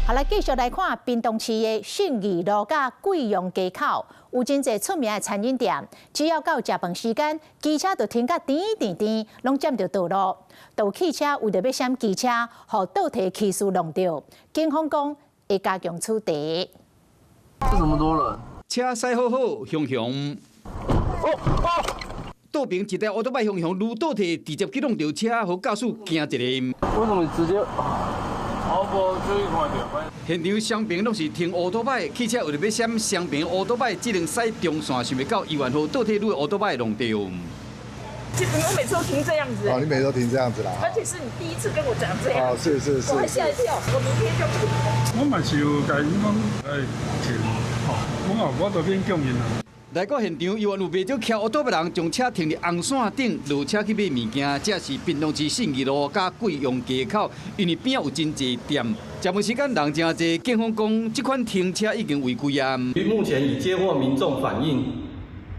好來，繼續來看屏東市的信義路佮貴陽街口，有真濟出名的餐飲店，只要到食飯時間，機車就停甲甜甜甜，攏佔著道路。有汽車為著欲閃機車，予倒退騎士挵著，警方講會加強處罰。這麼多人？車駛好好，雄雄。倒爿一台烏托邦雄雄，愈倒退，直接去挵著車，予駕駛驚一下。為什麼直接？現場雙爿攏是停烏托邦，汽車為著欲閃雙爿烏托邦，只能駛中線，想袂到猶原予倒退嚕的烏托邦挵著。其實我每次都停這樣子。哦，你每次都停這樣子啦。而且是你第一次跟我講這樣。哦，是是是。我還嚇一跳，我明天就不停了。我嘛是有共𪜶講，愛停，我嘛無法度勉強𪜶啊。來到現場，猶原有袂少騎烏托邦人將車停佇紅線頂，落車去買物件。這是屏東市信義路佮貴陽街口，因為邊仔有真濟店，食飯時間人誠濟。警方講，這款停車已經違規啊。目前已接獲民眾反映，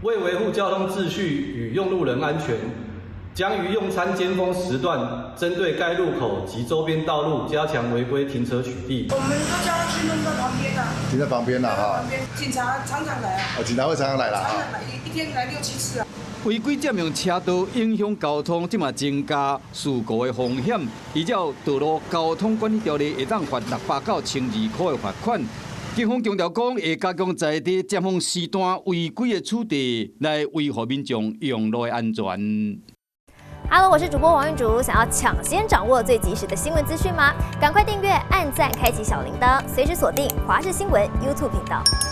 為維護交通秩序與用路人安全，將於用餐尖峰時段，針對該路口及周邊道路加強違規停車取締。我們都叫他去弄到旁邊啊，停在旁邊啦，哈。警察常常來啊。哦，警察會常常來啦。常常來，一天來六七次啊。違規佔用車道，影響交通，這嘛增加事故的風險。依照道路交通管理條例，會當罰600到1200塊的罰款。警方強調講，會加強在地尖峰時段違規的處罰，來維護民眾用路的安全。 Hello，我是主播王玉竹，想要搶先掌握最及時的新聞資訊嗎？趕快訂閱、按讚、開啟小鈴鐺，隨時鎖定華視新聞 YouTube 頻道。